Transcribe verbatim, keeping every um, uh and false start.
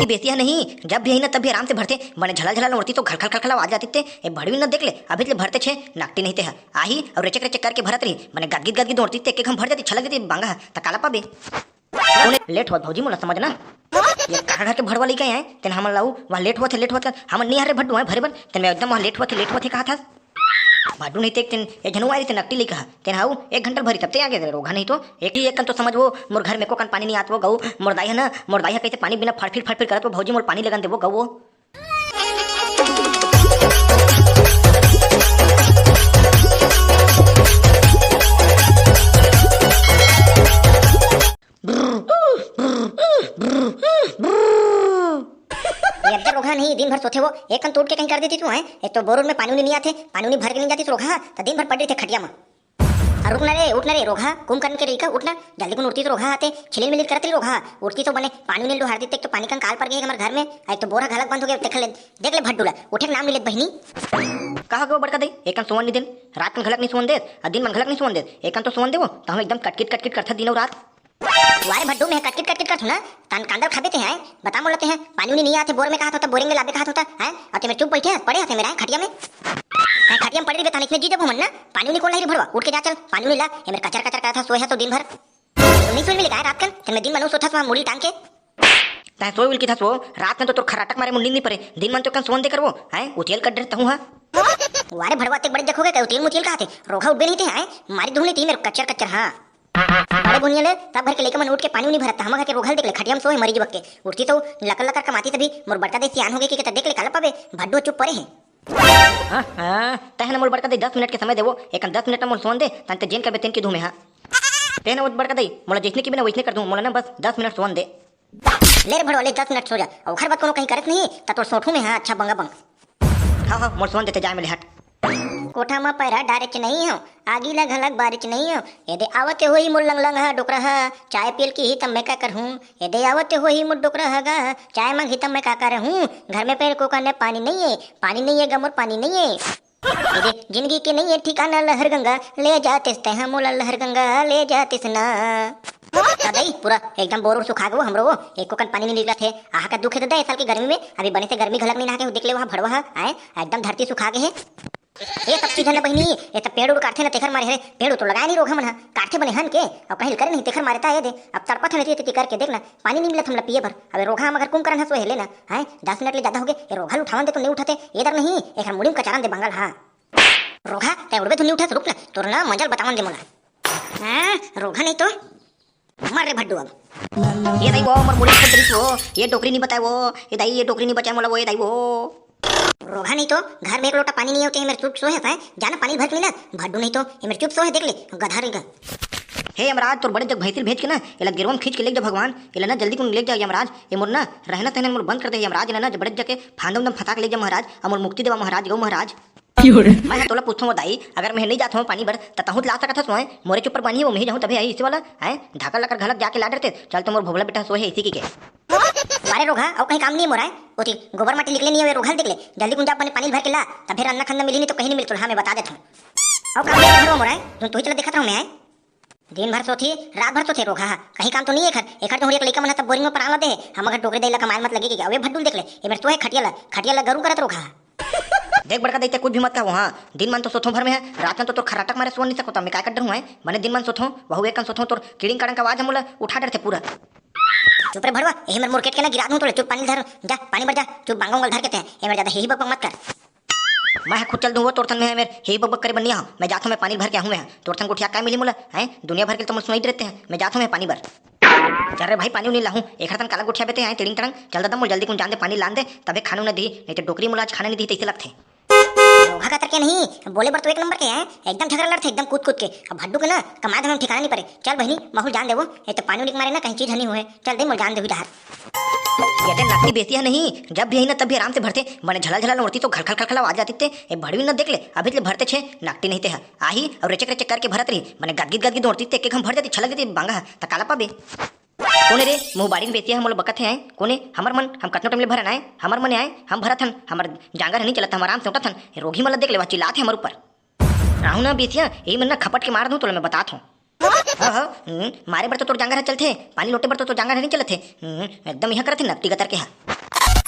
बेसिया नहीं, जब भी आई ना तब भी आराम से भरथे। बने झला झला ओढ़ती तो घलखल घलखल आवाज आती ते। ए भड़वी न देख ले, अभी ले भरते छे, नकटी नहीं ते ह। आही और रेचक रेचक करके भरत रही, बने गदगिद गदगिद ओढ़ती ते, एक एक हम भर जाती, छलक जाती बांगा ह, त काला पाबे। उन्हें लेट होत भौजी मोला समझना। ये कहाँ घर के भड़वा लेके आए, तेन हमन लाऊ, वहाँ लेट होत है, लेट होत कर, हमन नहीं आ रहे भड्डू है भरे बर, तेन मैं एकदम वहाँ लेट होत है, लेट होत है कहा था। भड्डू नहीं ते एक तेन, एक झन आए रही ते नकटी लेके हा, तेन हाऊ, एक घंटा भरी तब ते आ गए रे रोघा नहीं तो, एक ही एक कन तो समझ वो, मोर घर में को कन पानी नहीं आत वो गऊ, मोर दाई है ना, मोर दाई है कैसे पानी बिना फड़फिर फड़फिर करत वो भौजी मोर पानी लगन दे वो गऊ वो। ये अब रोघा नहीं, दिन भर सोथे वो, एक कन तो उठ के कहीं कर देती तू, हैं? एक तो बोर में पानी उनी नहीं आते, पानी उनी भर के नहीं जाती तू रोघा, तो दिन भर पड़ रही थे खटिया में। अरे रुक ना रे, उठ ना रे रोघा, कुंभकर्ण के रही का, उठ ना, जल्दी कुन उठती तो रोघा आते, छिलिल मिलिल करत रही रोघा, उठती तो बने पानी उनी डोहार देते, एक तो पानी कन काल पड़ गई हमारे घर में, एक तो बोरा घलक बंद हो गया, देख ले, देख ले भड्डूला, उठे के नाम नहीं लेत बहिनी। कहा गो बड़का दई, एक कन सोवन नहीं देन, रात कन घलक नहीं सोवन देत, आ दिन मन घलक नहीं सोवन देत, एक कन तो सोवन देवो, तो हम एकदम कटकिट कटकिट करथा दिन और रात। वारे भड्डू, मैं कटकिट कटकिट करथूं ना, तन कांदल खाबे ते हैं, बता मोला ते हैं, पानी उनी नहीं आते बोर में कहा था, बोरिंग में लाबे कहा था, हैं? और ते मेरे चुप बैठे हैं, पड़े हैं ते मेरा खटिया में। हैं, खटिया में पड़े रहिबे, तन इसमें जी जब हमन ना, पानी उनी कौन लाई रे भड़वा, उठ के जा चल, पानी उनी ला, ये मेरे कचर कचर करत हा, सोए है तो दिन भर। तो नहीं सोए मिले का रात कन, ते मैं दिन में नू सोथस वहाँ मूड़ी टांग के। तैं सोए उल की था सो, रात में तो तोर खराटक मारे मुंडी नहीं परे, दिन मन तो कन सोन दे कर वो, हैं? उतियल कट डर तहूँ हा। वारे भड़वा ते बड़े जखोगे, कहीं उतियल मुतियल कहा थे, रोघा उठबे नहीं थे, हैं? मारी धूल नहीं थी मेरे कचर कचर, हाँ। बड़े बुनिया ले, तब घर के लइका मन उठ के पानी उनी भरत, हम घर के रोघल देख ले, खटिया में सोए मरी जुबक के। उठती तो लकर लकर कमाती तभी, मोर बड़का दे सियान हो गई कि कहता, देख ले काला पाबे, भड्डू चुप परे है। हाँ, हाँ, तहन मोर बड़का दे दस मिनट के समय देवो, एकन दस मिनट में मोर सोन दे, तन ते जेन करबे तेन की धूमे हा। तेन वो बड़का दे, मोला जैसने की बिना वैसने कर दूं, मोला ना बस दस मिनट सोन दे। ले रे भड़वा, ले दस मिनट सो जा, अउ ओखर बाद कोनो कहीं करत नहीं, त तोर सोठू में हा अच्छा बंगा बंग। हाँ, हाँ, मोर सोन देते जाए मिले हट। कोठा म पैरा डारेच नहीं हो, आगी ल घलक बारेच नहीं हो। एदे आवत होही मोर लंगलंग ह डोकरा ह, चाय पील की ही तब मैं का करहूँ। एदे आवत होही मोर डोकरा ह गा, चाय मांगही तब मैं का करहूँ। घर में पैर को कने पानी नहीं है, पानी नहीं है गा मोर पानी नहीं है। एदे जिंदगी के नहीं है ठिकाना लहर गंगा, ले जातिस तैं मोला लहर गंगा, ले जातिस ना। का दई, पूरा एकदम बोर उर सुखा गो हमरो वो, एको कन पानी नहीं निकलत हे। आहा का दुख हे ददा, ए साल की गर्मी में अभी बने से गर्मी घलक नहीं नहा के देख ले वहाँ भड़वा हा, आए एकदम धरती सुखा गए हे। ए सब चीज है ना बहिनी, ये सब पेड़ उड़ काटथे ना तेखर मारे हे, पेड़ उड़ तो लगाए नहीं रोघा मन हा, काटथे बने हन के, अब कहीं करे नहीं तेखर मारे ता ये दे, अब तड़पत है नहीं करके देखना, पानी नहीं मिलत हमला पिए भर। अबे रोघा हम अगर कुम करन हसो हेले ना, हैं दस मिनट ले ज्यादा हो गए, ये रोघा ल उठावन दे तो नहीं उठाते, ये दर नहीं, एकर मुड़ी में कचारन दे बंगाल हा। रोघा, तै उड़बे तो नहीं उठा, रुक ना, तोर ना मजा ल बतावन दे मोला। हाँ, रोघा नहीं तो मर रे भड्डू अब। ये दाई वो, मोर मुड़ी फट रही वो, ये डोकरी नहीं बताए वो, ये दाई ये डोकरी नहीं बचाए मोला वो, ये दाई वो। रोघा नहीं तो, घर में एक लोटा पानी नहीं होते, ये मेरे चुप सोए है, जाना पानी भर के मिला, भड्डू नहीं तो, ये मेरे चुप सोए है, देख ले, गधा रहेगा। हे यमराज, तोर बड़े जग भैंसिल भेज के ना, एला गिरवन खींच के ले जा भगवान, एला ना जल्दी कुन ले जा यमराज, ये मोर ना रहना सहना मोर बंद कर दे यमराज, एला ना बड़े जग के फांदम दम फंसा के ले जा महाराज, अमर मुक्ति देवा महाराज, गौ महाराज। मैं ह तोला पूछथों वो दाई, अगर मैं नहीं जात हूँ पानी बर, त तहूँ ला सकत हस वहाँ, मोरे के ऊपर बानी है वो, मैं ही जाहूँ तभे आई इसी वाला, हैं? धाकर लकर घलक जाके ला डरते, चल तो मोर भोभला बेटा सोए है इसी की के। अरे रोघा, अउ कहीं काम नहीं मोरा है, ओती गोबर माटी निकले नहीं है, रोघा देख ले, जल्दी कुन जा अपने पानी भर के ला, तभे रन्ना खन्ना मिली नहीं तो कहीं नहीं मिलतो, हाँ मैं बता देता हूँ। अउ काम नहीं मोरा है, तुम तो ही चला देखत रहूँ मैं, हैं? दिन भर सोथे, रात भर सोथे रोघा हा। कहीं काम तो नहीं है एखर। एखर तो हुरिया के लइका मन ह तब बोरिंग में परान ला दे हे। हम अगर डोकरी दई ला कमाए मत लगे के, अबे भड्डू ल देख ले। एमर सोहे खटिया ला, खटिया ला गरू करत रोघा हा। देख बड़का दई, ते कुछ भी मत कहा, हाँ। दिन मन तो सोथों भर में है, रात में तो तोर खराटक मारे सोन नहीं सकोता, मैं काय कर डरूँ है? बने दिन मन सोथों, वहू एक कन सोथों, तोर किड़िंग काड़ंग का आवाज ह मोला उठा डरथे पूरा। चुप रे भड़वा, एमर मोर केट के ना गिरा दूँ तोले, चुप पानी धर, जा पानी भर जा, चुप बांगा उंगल धर के ते, एमर ज्यादा ही बक बक मत कर। मैं ह खुद चल दूँ वो तोर थन में, मेर हे बक बक करे बनिया हो। मैं जाथों, मैं पानी भर के आहूँ मैं ह। तोर थन गोठिया काय मिली मोला, हैं? दुनिया भर के तो मोला सुनाई देते हैं। मैं जाथों मैं पानी बर। चल रे भाई, पानी उनी लाहूँ। एखर थन काला गोठिया बेते आए, टिड़िंग टड़ंग। चल दादा, मोला जल्दी कुन जान दे, पानी लान दे, तभे खानू न दी, नहीं तो डोकरी मोला आज खाना नहीं दी, तैसे लगथे। रोघा का तरके नहीं, बोले बर तो एक नंबर के हैं, एकदम झगड़ा लड़थे, एकदम कूद कूद के। अब भड्डू के ना, कमाए धमाए ठिकाना नहीं परे। चल बहिनी, महू ल जान दे वो, ये तो पानी उनी के मारे ना कहीं चीज हनी हुए। चल दे, मोला जान दे हुई डहार। ये ते नकली बेसिया नहीं, जब भी आई ना तब भी आराम से भरथे, बने झला झला नोड़ती तो घलखल खलखल आवाज आती ते, ए भड़वी न देख ले, अभी ले भरते छे, नकटी नहीं ते ह। आही और रेचक रेचक करके भरत रही, बने गदगिद गदगिद नोड़ती ते, एक हम भर जाती, छलक जाती बांगा ह, त काला पाबे। कोने रे, मुंह बाड़ी बेसिया ह, मोला बकत हे आए, कोने, हमर मन, हम कतनो टाइम ले भरन आए, हमर मन आए, हम भरत हन, हमर जांगर ह नहीं चलत, हम आराम से उठत हन, रोघी मन ल देख ले, वह चिल्लात हे हमर ऊपर। आहू ना बेसिया, यही मन ना खपट के मार दूं तोला, मैं बतात हूँ। हाँ, हाँ, हम्म, मारे बर तो तोर जांगर ह चलथे, पानी लोटे बर तो तोर जांगर ह नहीं चलत हे। हम्म, एकदम यहाँ करत हे नकटी गतर के हा।